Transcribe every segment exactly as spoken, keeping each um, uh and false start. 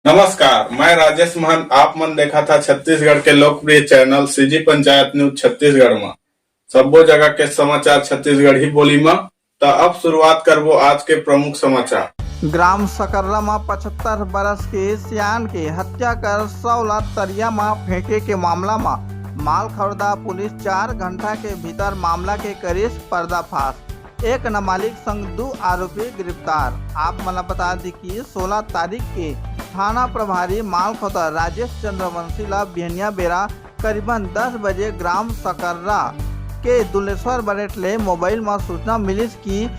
नमस्कार, मैं राजेश महंत। आप मन देखत हा छत्तीसगढ़ के लोकप्रिय channel CG panchayat news Chhattisgarh मा। सब्बो जगह के समाचार छत्तीसगढ़ी बोली मा। त अब शुरुआत करबो आज के प्रमुख समाचार। ग्राम सकर्रा म पचहत्तर बरस के सियान के हत्या कर शव ला तरिया म फेंके के मामला म मालखरौदा पुलिस चार घंटा के भीतर मामला के करिस पर्दाफाश। एक नाबालिग संग दू आरोपी गिरफ्तार। आप मन ला बता दी कि सोलह तारीख के थाना प्रभारी मालखरौदा राजेश चंद्रवंशी ला बिहनिया बेरा करीबन दस बजे ग्राम सकर्रा के दुलेश्वर बरेट ले मोबाइल म सूचना मिलिस कि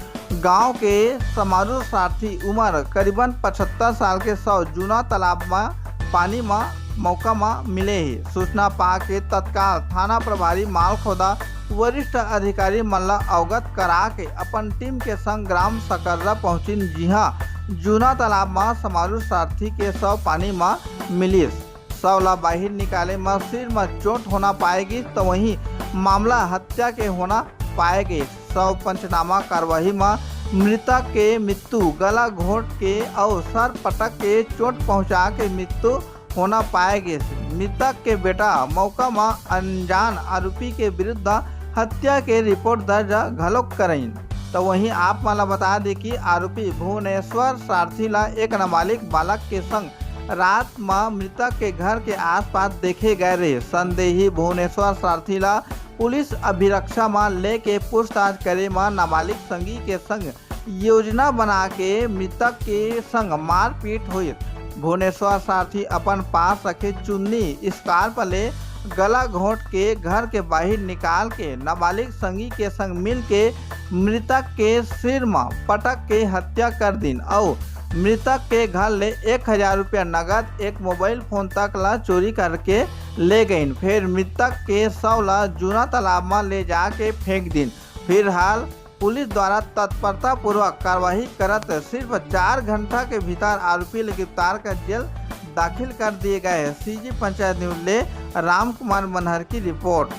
गांव के समारू सारथी, उमर करीबन पचहत्तर साल के शव जूना तालाब म पानी म मौका म मिले हे। सूचना पा के तत्काल थाना प्रभारी मालखरौदा वरिष्ठ अधिकारी मन ल अवगत करा के अपन टीम के संग ग्राम सकर्रा पहुंचिन, जिहां जूना तालाब म समारू सारथी के शव पानी म मिलिस। शव ला बाहिर निकाले म सिर म चोट होना पाए गिस, त वहीं मामला हत्या के होना पाए गिस। शव पंचनामा कार्रवाई म मृतक के मृत्यु गला घोंट के अउ सर पटक के चोट पहुंचा के मृत्यु होना पाए गिस। मृतक के बेटा मौका म अनजान आरोपी के विरुद्ध हत्या के रिपोर्ट दर्ज घलोक करइन। त वहीं आप मन ला बता दे कि आरोपी भुवनेश्वर सारथी ला एक नाबालिग बालक के संग रात म मृतक के घर के आसपास देखे गए रहे। संदेही भुवनेश्वर सारथी ला पुलिस अभिरक्षा म लेके पूछताछ करे म नाबालिग संगी के संग योजना बना के मृतक के संग मारपीट होइस। भुवनेश्वर सारथी अपन पास रखे चुन्नी, स्कार्फ ले गला घोंट के घर के बाहिर निकाल के नाबालिग संगी के संग मिल के मृतक के सिर म पटक के हत्या कर दिन अउ मृतक के घर ले एक हजार रुपया नगद, एक मोबाइल फोन तक ला चोरी करके ले गइन। फिर मृतक के शव ला जूना तालाब म ले जाके फेंक दिन। फिलहाल पुलिस द्वारा तत्परता पूर्वक कार्रवाई करत सिर्फ चार घंटा के भीतर आरोपी ल गिरफ्तार कर जेल दाखिल कर दिए गए। सीजी पंचायत न्यूज ले राम कुमार मनहर की रिपोर्ट।